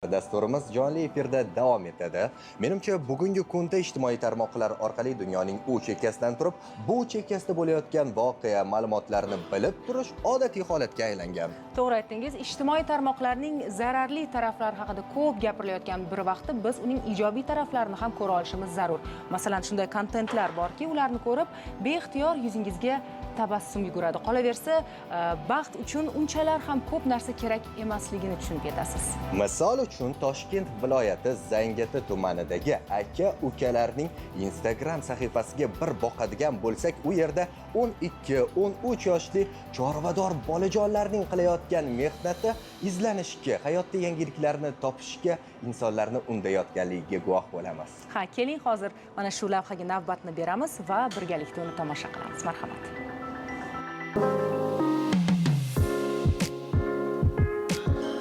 Dasturimiz jonli efirda davom etadi. Menimcha, bugungi kunda ijtimoiy tarmoqlar orqali dunyoning u chekkasidan turib, bu chekkasida bo'layotgan voqea, ma'lumotlarni bilib turish odatiy holatga aylangan. To'g'ri aytdingiz. Ijtimoiy tarmoqlarning zararli taraflari haqida ko'p gapirilayotgan bir vaqtda biz uning ijobiy taraflarini ham ko'ra olishimiz zarur. Masalan, shunday kontentlar borki, ularni ko'rib beixtiyor yuzingizga tabassum yuguradi. Qolaversa, baxt uchun unchalar ham ko'p narsa kerak emasligini tushunib yetasiz. Misol uchun, Toshkent viloyati Zangiota tumanidagi aka-ukalarning Instagram sahifasiga bir boqadigan bo'lsak, u yerda 12-13 yoshli chorvador bolajonlarning qilayotgan mehnati izlanishga, hayotda yangiliklarni topishga insonlarni undayotganligiga guvoh bo'lamiz. Ha, keling, hozir mana shu lavhaga navbatni beramiz va birgalikda uni tomosha qilamiz. Marhamat.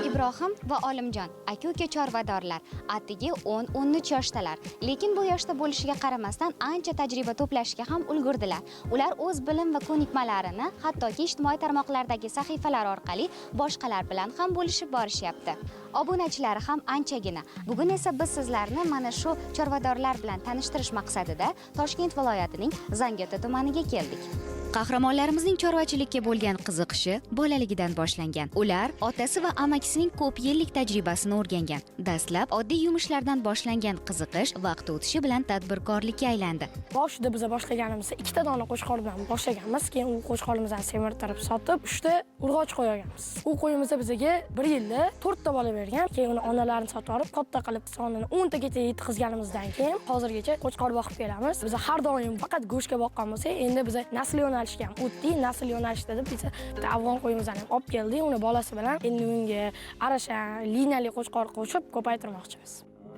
Ibrohim va Olimjon aka-uka chorvadorlar, atigi 10-13 yoshdalar. Lekin bu yoshda bo'lishiga qaramasdan ancha tajriba to'plashga ham ulgurdilar. Ular o'z bilim va ko'nikmalarini hattoki ijtimoiy tarmoqlardagi sahifalar orqali boshqalar bilan ham bo'lishib borishyapti. Obunachilari ham anchagina. Bugun esa biz sizlarni mana shu chorvadorlar bilan tanishtirish maqsadida Toshkent viloyatining Zangiota tumaniga keldik. Qahramonlarimizning chorvachilikka bo'lgan qiziqishi bolaligidan boshlangan. Ular otasi va amakisining ko'p yillik tajribasini o'rgangan. Dastlab oddiy yumushlardan boshlangan qiziqish vaqt o'tishi bilan tadbirkorlikka aylandi. Boshida biza boshlaganimizda ikkita dona qo'chqor bilan boshlaganmiz. Keyin u qo'chqorimizni semirtirib sotib, 3 ta urg'och qo'y olganmiz. U qo'yimiz bizga 1 yilda 4 ta bola bergan. Keyin uni onalarini sotib olib, katta qilib sonini 10 tagacha yetkazganimizdan keyin hozirgacha qo'chqor boqib kelamiz. Biz har doim faqat go'shtga boqqan bo'lsak, endi biz nasl yo'nalishiga ham o'tdik. Nasl yo'nalishida deb biz bitta afg'on qo'yimizni ham olib keldik, uni bolasi bilan. Endi unga arasha liniyali qo'chqor qo'shib ko'paytirmoqchimiz.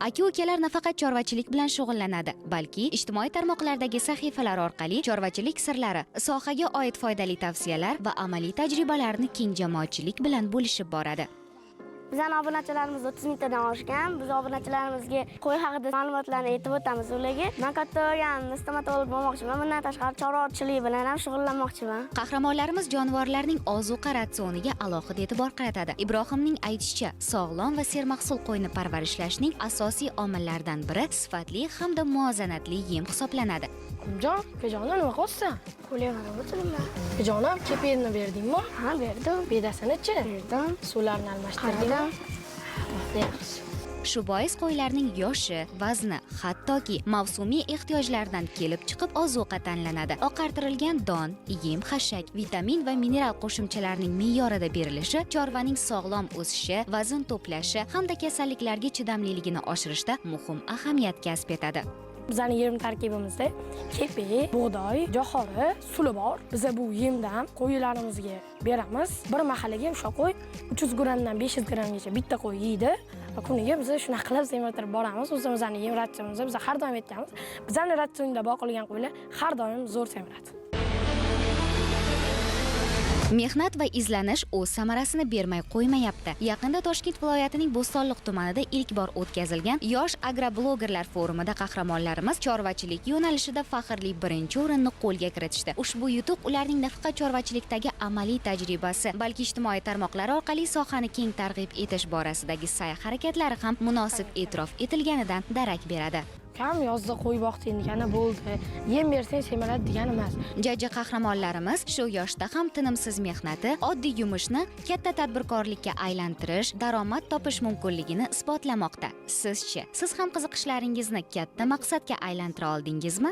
Aka-ukalar nafaqat chorvachilik bilan shug'ullanadi, balki ijtimoiy tarmoqlardagi sahifalar orqali chorvachilik sirlari, sohaga oid foydali tavsiyalar va amaliy tajribalarni keng jamoatchilik bilan bo'lishib boradi. Bizani obunachilarimiz 30 mingtadan oshgan. Biz obunachilarimizga qo'y haqida ma'lumotlarni aytib o'tamiz ularga. Men katta bo'lganimda stomatolog bo'lmoqchiman. Bundan tashqari chorvachilik bilan ham shug'ullanmoqchiman. Qahramonlarimiz jonivorlarning ozuqa ratsioniga alohida e'tibor qaratadi. Ibrohimning aytishicha, sog'lom va sermahsul qo'yni parvarishlashning asosiy omillaridan biri sifatli hamda muvozanatli yem hisoblanadi. Olimjon, ukajonim, nima qilyapsan? Qo'lga o'tiribman. Ukajonim, kepinni berdingmi? Ha, berdim. Bedasini-chi? Berdim. Suvlarni almashtirdingmi? Yaxshi. Shu bois qo'ylarning yoshi, vazni, hattoki mavsumiy ehtiyojlardan kelib chiqib ozuqa tanlanadi. Oqartirilgan don, yem, xashak, vitamin va mineral qo'shimchalarning me'yorida berilishi chorvaning sog'lom o'sishi, vazn to'plashi hamda kasalliklarga chidamliligini oshirishda muhim ahamiyat kasb etadi. Bizning yem tarkibimizda kepak, bug'doy, jo'xori, suli bor. Biz bu yemdan qo'ylarimizga beramiz. Bir mahallaga o'sha qo'y 300 grammdan 500 grammgacha bitta qo'y yeydi. Va kuniga biz shunaqa qilib semirtirib boramiz. O'zimizning yem ratsionimizda biz har doim aytganmiz. Bizning ratsionda boqilgan qo'ylar har doim zo'r semiradi. Mehnat va izlanish o'z samarasini bermay qo'ymayapti. Yaqinda Toshkent viloyatining Bo'stonliq tumanida ilk bor o'tkazilgan Yosh agroblogerlar forumida qahramonlarimiz chorvachilik yo'nalishida faxrli birinchi o'rinni qo'lga kiritishdi. Ushbu yutuq ularning nafaqat chorvachilikdagi amaliy tajribasi, balki ijtimoiy tarmoqlar orqali sohani keng targ'ib etish borasidagi sa'y-harakatlari ham munosib e'tirof etilganidan darak beradi. Kam yozda qo'y boqding degani bo'ldi. Yem bersang semiradi degani emas. Jajji qahramonlarimiz shu yoshda ham tinimsiz mehnati, oddiy yumushni katta tadbirkorlikka aylantirish, daromad topish mumkinligini isbotlamoqda. Sizchi, siz ham qiziqishlaringizni katta maqsadga aylantira oldingizmi?